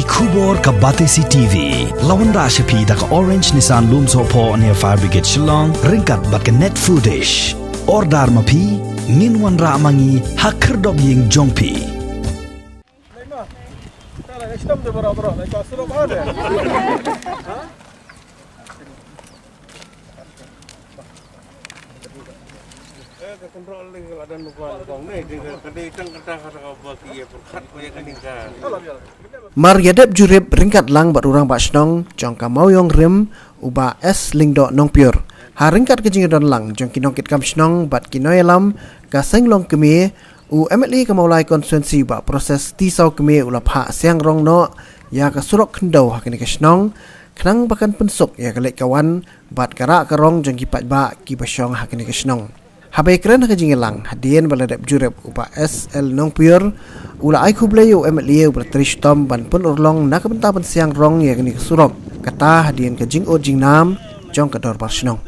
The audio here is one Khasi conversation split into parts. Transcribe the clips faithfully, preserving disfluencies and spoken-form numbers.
Khubor ka Batesi T V la wanrah sha phi da ka Orange Nissan Lumsohphoh near Fire Brigade Shillong ryngkat bad ka Net Foodish. Order ma phi, ngin wanrah ma ngi ha khyrdop ïing jong phi. Mar ïadep jurip ryngkat lang bad u Rangbah Shnong jong ka Mawïong Rim, u Bah S Lyngdoh Nongpyiur, ha ryngkat ka jingïadon lang jong ki nongkitkam shnong bad ki nongïalam ka seng long kmie, u M L A ka Mawlai Constituency Bah Proses T Sawkmie u la phah siang rong noh ïa ka surok khyndew ha kane ka shnong, khnang ba kan pynsuk ïa ka leit ka wan bad ka rah ka rong jong ki paidbah kiba shong ha kane ka shnong. Haba ïakren ha ka jingïalang hadien ba la dep jurip, u Bah S L Nongpyiur u la ai khublei ïa u M L A uba la trei shitom ban pynurlong na ka bynta ban siang rong ïa kane ka surok, kata hadien ka jingud jingnam jong ka dorbar shnong.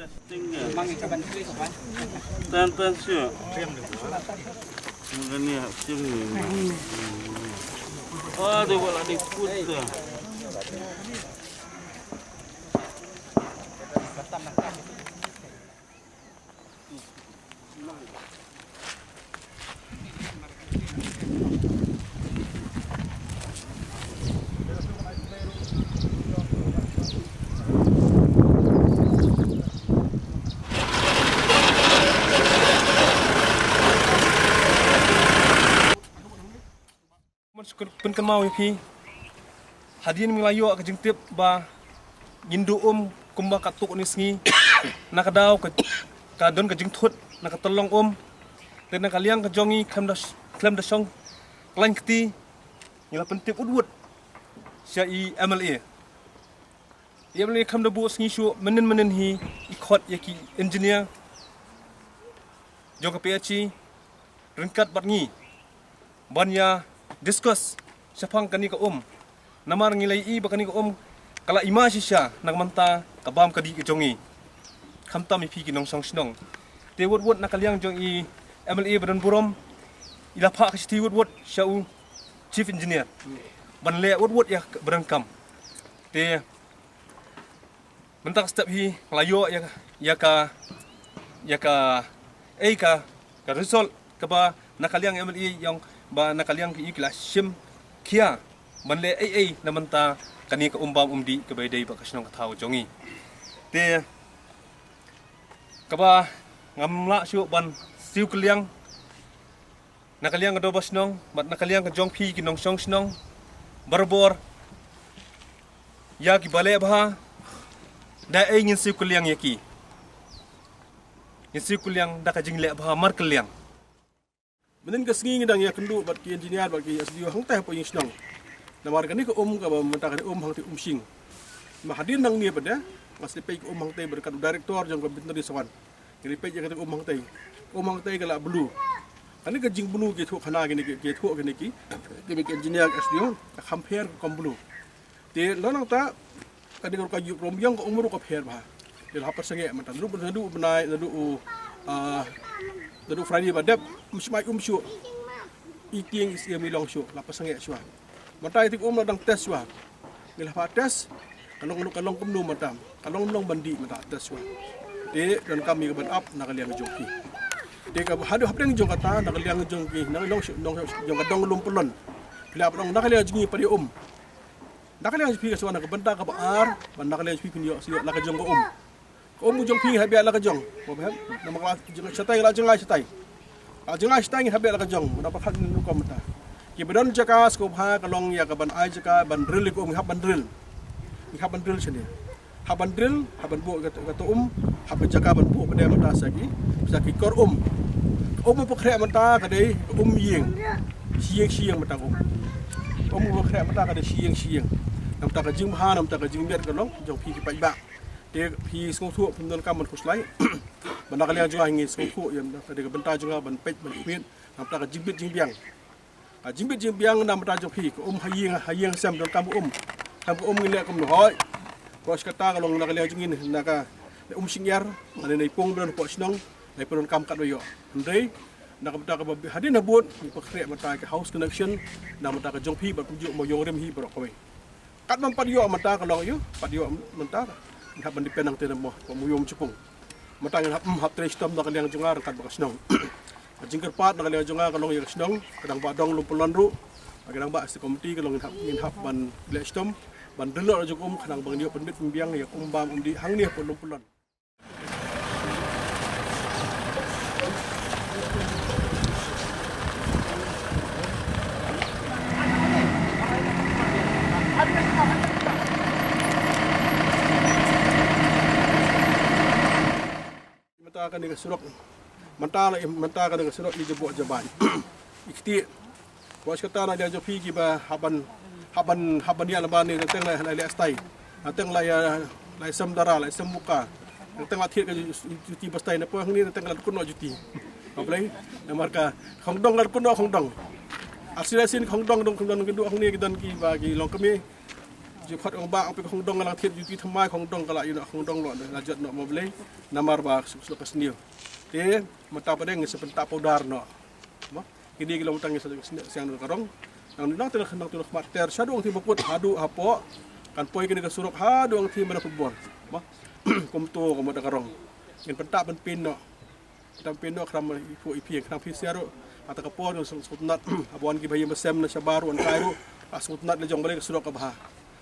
Mon shu pynkynmaw ïa phi. Hadien ngi la ïoh ka jingtip ba ngin duh um kumba katto katne sngi. Na ka daw ka, ka don ka jingthut na ka tyllong um. Te na ka liang ka jong ngi khlem da, khlem da shong khlaiñ kti, ngi la pyntip wut wut sha i M L A. I M L A khlem da buh sngi shuh, mynnin mynnin hi i khot ïa ki engineer jong ka P H E ryngkat bad ngi ban ïa discuss shaphang kane ka um. Namar ngi la ïohi ba kane ka um ka la i ma shisha na ka bynta ka bam ka dih ka jong ngi. Khamtam ïa phi ki nongshong shnong. Te wut wut na ka liang jong i M L A ba don burom, i la phah ka shithi wut wut sha u Chief Engineer ban leh wut wut ïa ka ba donkam. Te mynta ka step hi la ïoh ïa, ïa ka, ïa ka, ei ka, ka result kaba na ka liang M L A ïong ba na ka liang ki, ki la shim khia ban leh ei ei na bynta kane ka um bam um dih kaba ïadei bad ka shnong ka thaw jong ngi. Te kaba ngam lah shuh ban siew kylliang na ka liang ka dorbar shnong bad na ka liang ka jong phi ki nongshong shnong barabor ïa kiba leh bha. Da ei ngin siew kylliang ïa ki? Ngin siew kylliang da ka jingleh bha markylliang. Mynnin ka sngi ngi dang ïakynduh bad ki engineer bad ki S D O hangtai hapoh ïing shnong. Namar kane ka um kaba mynta kane um hangtai um shing. Ma hadien nangne pat de nga sdang peit ka um hangtai bad u director jong ka veterinary sa wan. Ngi peit ïa kata ka um hangtai. Um hangtai ka la blue. Kane ka jingblue ki thuh khana kine ki, ki thuh kine ki, kine ki engineer, S D O, ka kham pher ka kam blue. Te la nangta kane ka ruh ka ïuh prom ïong ka um ruh ka pher bha. Te la hap sangeh mynta naduh, naduh bnai, naduh u, ah, naduh Friday ba dep, um shmai um shuh. I tieng i siem i long shuh, la hap sangeh shuwa. Mynta ïa te ka um la dang test shuwa. Ngi la phah test, ka long, ka long kumno mynta, ka long, long ban dih mynta test shuwa. Te donkam ïa ka ban ap na ka liang jong ki. Te ka haduh hapdeng jong kata na ka liang jong ki, na ka long shuh, long shuh jong ka dong lum pynlong. Phi la pynlong na ka liang jong ngi pat ïa um. Na ka liang jong phi ka shuwa na ka bynta kaba ar, ban na ka liang jong phi phin ïoh shuwa la ka jong ka um. Ka um jong phi ngi hap ïa la ka jong. Ba hap, namar ka la jong shatai, la jong shatai. La jong shatai ngi hap ïa la ka jong. Namar ka khat ngi rukom mynta. Kiba don jaka sngewbha ka long ïa ka ban ai jaka ban drill ïa ka um, ngi hap ban drill. Ngi hap ban drill shane. Hap ban drill, hap ban buh kata, kata um, hap ban jaka ban buh pat de mynta sa ki, sa ki kor um. Ka um ba khreh mynta ka dei ka um ïing. Shi ïing shi ïing mynta ka um. Ka um ba khreh mynta ka dei shi ïing shi ïing. Namar ka jingbha, namar ka jingmiat ka long jong phi ki paidbah. Te phi sngewthuh, phim donkam ban khuslai. Ba na ka liang jong nga ngi sngewthuh ïa ka dei ka bynta jong nga ban peit ban khmih na ka bynta ka jingbit jingbiang. Ka jingbit jingbiang na ka bynta jong phi, ka um ha ïing, ha ïing sem donkam um. Kam ka um ngi leh kumno hoi. Ko shi kata ka long na ka liang jong ngi na ka um shyngiar, na ne pung don hapoh shnong, na pung donkam katno ïoh. Hynrei na ka bynta kaba hadien habud ngi pynkhreh mynta ka house connection na ka bynta ka jong phi bad kumjuh Mawïong Rim hi baroh kawei. Kat ban pat ïoh mynta ka long ïoh, pat ïoh mynta. Ngin hap ban depend hangtei mo, ba mu ïoh mu jukung. Mynta ngin hap, mm, hap trei shitom na ka liang jong nga ryngkat bad ka shnong. Ka jingkyrpad na ka liang jong nga ka long ïa ka shnong, ka dang ba dong Lumpulon ruh. Ka dang ba state committee ka long ngin hap, ngin hap ban leh shitom, ban dei noh jong um khnang ba ngin ïoh pynbit pynbiang ïa ka um bam um dih hangne hapoh Lumpulon. Mynta kane ka surok. Mynta la, mynta kane ka surok i jabok jabai. I kti. Wa shi kata na dia jopi ki ba haban, haban, haban ïa laban ni teng la, la, la stai. Teng la ïa, la sem dara, la sem muka. Teng la thied ka ju-, juti ba stai na po hangne teng la kun no juti. Ba blei, namar ka khongdong la kun no khongdong. Asin asin khongdong dong khongdong ki du hangne ki don ki ba ki long kmie. Ju khot ong ba ong pe khongdong la thied juti thymmai khongdong ka la ïa no khongdong lo la jot no mo blei. Namar ba suk suk ka sniew. Te mynta pat deng ngin sa pynta powder no. Mo. Kine ki long tang sa siang ka rong. Nang nang tang nang tu khmat ter shaduh ang ti baput haduh hapoh. Kan poi kine ka surok haduh ang ti mana football. Mo. Kumto ka mo da ka rong. Ngin pynta pynpin no. Pynta pynpin no khram ipu ipi khram phi siaru. Ata ka por sutnat. Abon ki bayi masem na shabaru an kairu. Sutnat le jong bale ka surok ka bha.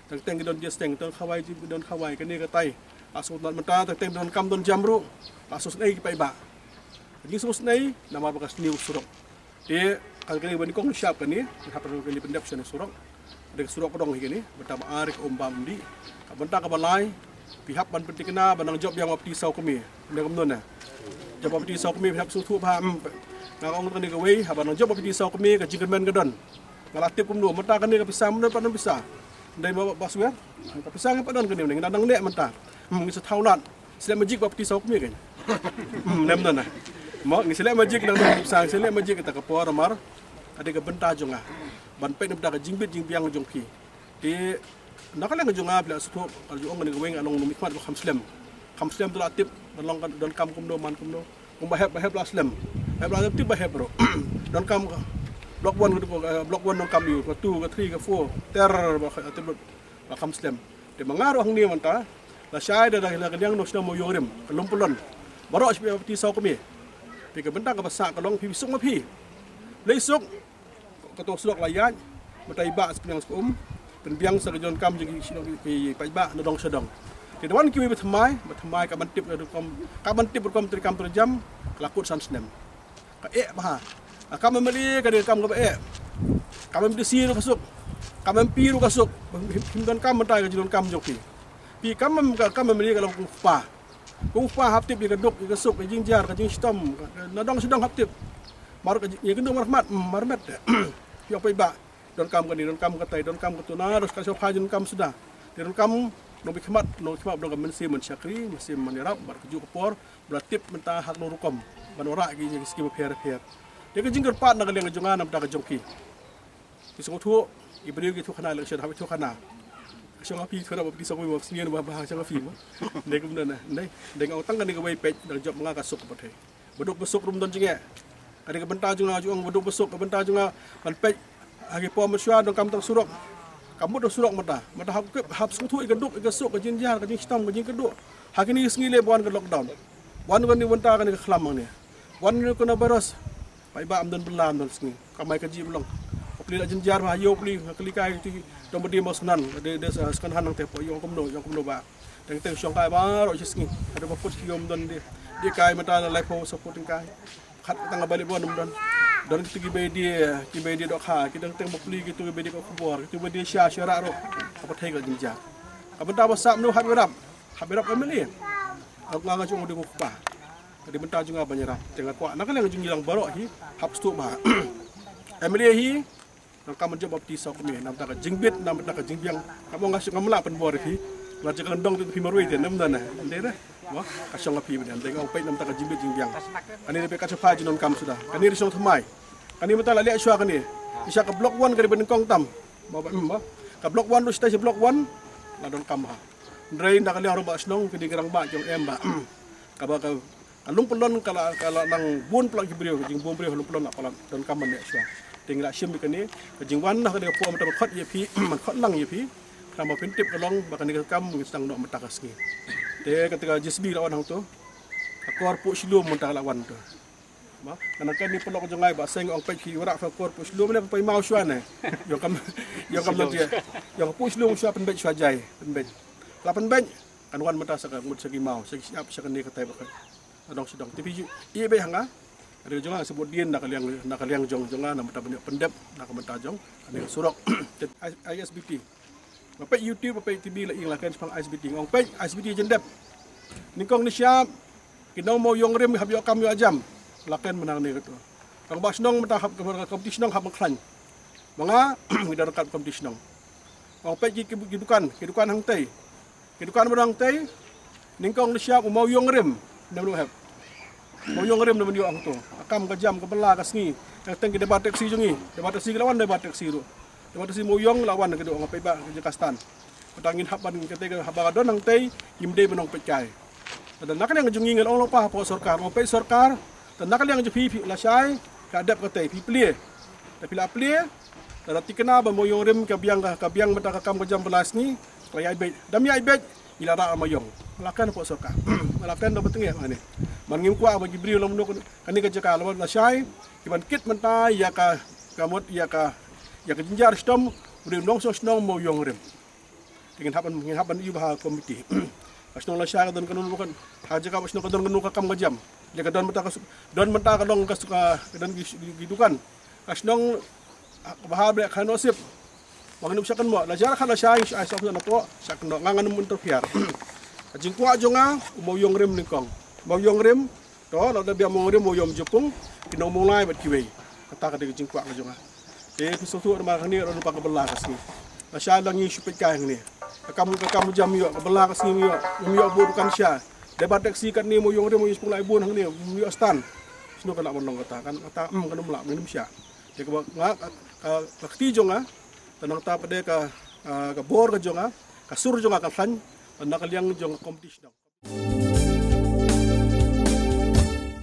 Teng teng ki don jes teng don khawai ji don khawai kane ka tai. Sutnat mynta teng teng don kam don jam ru. Sutnat ki pai ba. Ka jingsngewsynei namar ba ka sniew surok. Te ka kane ba nyngkong shap kane, ka hap kane pyndep shane surok. Ka dei ka surok ka dong hi kane, bynta ba ar ka um bam um dih. Ka bynta kaba lai, phi hap ban pynthikna ba nang jop biang ba phi saw kmie. Kane kumno na. Jop ba phi saw kmie phi hap sngewthuh ba, hmm. Nga ong kane kawei, haba nang jop ba phi saw kmie ka jingkyrmen ka don. Nga la tip kumno, mynta kane ka pisa, mynta pat don pisa. Ndai ma ba swer. Ka pisa ngi pat don kane, ngi nang neh mynta. Hmm, ngi sa thaw lad. Selek magic ba phi saw kmie kan. Hmm, nem na na. Mo ngi selek magic nang nang pisa, selek magic kita ka por mar. Ka dei ka bynta jong nga. Ban peit na bynta ka jingbit jingbiang jong phi. Te na ka liang jong nga phi la sngewthuh, ka jong nga ni ka weng along numi khmat ba kham slem. Kham slem tu la tip, ban long kan don kam kumno man kumno. Kum ba hep, ba hep la slem. Hep la tip ba hep bro. Don kam ka. Block one ka tu, eh, block one don kam ïu, ka two, ka three, ka four. Ter ba kha-, tip lut. Ba kham slem. Te ma nga ruh hangne mynta. La shai da da la ka liang no shnong mo ïoh rim. Ka Lumpulon. Baroh shi phi saw kmie. Te ka bynta kaba sah ka long phi suk ma phi. Lei suk. Ka to surok la ïaid, mynta i bah sa pynbiang sa ka um, pynbiang sa ka jingdonkam jong ki shnong ki paidbah na dong sha dong. Te da wan kiwei ba thymmai, ba thymmai ka ban tip ka rukom, ka ban tip rukom treikam treijam, ka la kut san snem. Ka eh bha. Ka kam M L A ka dei ka kam kaba eh. Kam M D C ruh ka suk. Kam M P ruh ka suk. Phim donkam mynta ka jingdonkam jong phi. Phi kam, ka kam M L A ka long kpa. Kpa hap tip ïa ka duk, ïa ka suk, ïa ka jingjia, ka jingshitom, na dong sha dong hap tip. Mar ka jing, ïa ka duk mar khmat, mm, mar met. Ïa phi ba donkam kane, donkam katai, donkam katu na, ros ka shu pha jingdonkam suda. Te donkam nongmihkhmat, nongmihkhmat ba dei ka mynsiem ban shakri, mynsiem ban ïarap, bad kajuh ka por ba la tip mynta ha kano rukom ban wanrah ki, ki skim bapher bapher. Te ka jingkyrpad na ka liang jong nga na bynta ka jong ki. Ki sngewthuh, ki briew ki thuh khana election, hap thuh khana. Ka shong ha phi, thuh na ba phi sngewthuh ba sngewthuh ba, ba shong ha phi mo. Dei kumno na, dei, dei nga ong tang kane kawei peit, dang jop ma nga ka suk ka pyrthei. Ba duk ba suk ruh ym don jingeh. Ka dei ka bynta jong nga jong ong ba duk ba suk, ka bynta jong nga ban peit. Ha ki por mynshuwa donkam tang surok. Ka mut tang surok mynta. Mynta hap kip, hap sngewthuh ïa ka duk, ïa ka suk, ka jingjia, ka jingshitom, ka jingkyrduh. Ha kine ki sngi lei ba wan ka lockdown. Wan kane mynta kane ka khlam hangne. Wan kane ka coronavirus. Paidbah ym don bylla, ym don sngi. Kamai kajih ba long. Ka pli la jingjia ba ha ïew pli, ha ka likai ti, dong ba die mo snan, de, de sa, second hand nangte po, ïong kumno, ïong kumno ba. Teng teng shong kai baroh shi sngi. Haduh ba put shi ïew ym don die. Die kai mynta la laiphew saw phew tyngkai. Khat tang ba leh ba ym don. Don kitu ki bai die, ki bai die dohkha, ki teng teng ba pli kitu ki bai die ka khubor, kitu bai die sha sha rah roh. Ka pyrthei ka jingjia. Ka bynta ba sah mynno hap ïarap. Hap ïarap M L A. Ka nga nga jong u dei u kpa. Ka dei bynta jong nga ban ïarap. Te nga kwah na ka liang jong ngi lang baroh hi hap sngewthuh ba M L A hi. Nang kam jop ba phi saw kmie, na bynta ka jingbit, na bynta ka jingbiang. Ka mong nga shu ngam lah pynbor ïa phi. La jaka dong tu phi marwei te, na bynta na. Ym dei re. Mo, ka shong ha phi bynta. Dei nga ong peit na bynta ka jingbit jingbiang. Kane dei peit ka shu phai jingdonkam suda. Kane dei shong thymmai. Kane mynta la leh shuwa kane. Sha ka block one ka dei ba nyngkong tam. Mo ba, mo. Ka block one ruh shatai sha block one. La donkam ha. Hynrei na ka liang rangbah shnong kine ki rangbah ki ong em ba. Kaba ka, ka Lumpulon ka la, ka la nang bun palat ki briew, ka jingbun briew Lumpulon la palat donkam ban leh shuwa. Te ngi la shim ïa kane, ka jingwan na kane ka por mynta ban khot ïa phi, ban khot lang ïa phi. Tang ba phin tip ka long ba kane ka kam ngi sdang noh mynta ka sngi. Te kata ka J C B la wan hangto. Ka kor puh shlum mynta la wan to. Ba, kane ka ni pynlong jong ngi ba seng ong peit ki wara ka kor puh shlum ne peit maw shwa ne. Yong kam, yong kam lang je. Yong puh shlum shwa pynbeit shwa jai, pynbeit. La pynbeit, kan wan mynta sa ka ngut sa ki maw, sa ki shap, sa kane ka tai ba ka. Adong sdang. Te phi ïa beit hanga. Ada jong nga sebut dien na ka liang, na ka liang jong, jong nga, na mynta ban ïa pyndep, na ka mynta jong, kane ka surok. Te I S B T. Ba peit YouTube, ba peit T V la ing la kren shaphang I S B T. Ong peit I S B T jendep. Nyngkong nyngshap, ki nong Mawïong Rim hap ïoh kam ïoh jam. La kren mynta ne kato. Tang ba shnong mynta hap ka, ka komiti shnong hap ban khlaiñ. Ba nga ngi da ryngkat komiti shnong. Ong peit ki, ki, ki dukan, ki dukan hangtei. Ki dukan ba dang tei, nyngkong nyngshap u Mawïong Rim, na menu hep. Mawïong Rim na menu hangto. Ka kam ka jam ka bylla ka sngi. Ka teng ki deba taxi jong ngi. Deba taxi ka la wan deba taxi ruh. Deba taxi Mawïong la wan ka dei ong peit ba ka jaka ka stand. Ka dang ngin hap ban ka tei ka haba ka don hangtei, ngim dei ban ong peit kai. Ka dang na ka liang jong ngi ngi la ong la pa hapoh sorkar, ong peit sorkar. Ka dang na ka liang jong phi phi la shai, ka dep ka tei, phi plie. Te phi la plie, te da tikna ba Mawïong Rim ka biang ka, ka biang mynta ka kam ka jam ba la sngi, ka la ïai beit. Dam ïai beit, ngi la rah Mawïong. La kren hapoh sorkar. La kren da ba tyngia kane. Man ngim kwah ba ki briew lam nuk kane ka jaka la shai, ki ban kit mynta ïa ka, ka mut ïa ka, ïa ka jynjar shitom, briew nongshong shnong Mawïong Rim. Te ngin hap ban, ngin hap ban ïoh bha komiti. Ka shnong la shai ka don ka nun bukan. Ha jaka ba shnong ka don ka nun ka kam ka jam. Le ka don mynta ka su-, don mynta ka long ka su-, ka, ka don ki, ki, ki dukan. Ka shnong, ha, ka bha bre ka noh sip. Ba ngin ym shah kynmaw. La jar ka la shai, shai shah na to, shah kynmaw. Nga ngan ym interfere. Ka jingkwah jong nga, u Mawïong Rim nyngkong. Mawïong Rim, to, la da biang Mawïong Rim, Mawïong Jepung, ki nong Mawlai bad kiwei. Kata ka dei ka jingkwah ka jong nga. Te phi sngewthuh namar hangne ruh namar ka bylla ka sngi. La shai la ngi shu peit kai hangne. Ka kam, ka kam jam ïoh, ka bylla ka sngi ïoh, ïoh buh dukan sha. Deba taxi katne Mawïong Rim, Mawïong Jepung la bun hangne, ïoh stand. Shano ka lah ban long kata, kan kata, hmm, kan ym lah, ngin ym shah. Te kaba nga, ka, ka, ka kti jong nga, te nangta pat de ka, ah, ka bor ka jong nga, ka sur jong nga ka khlaiñ, te na ka liang jong ka competition.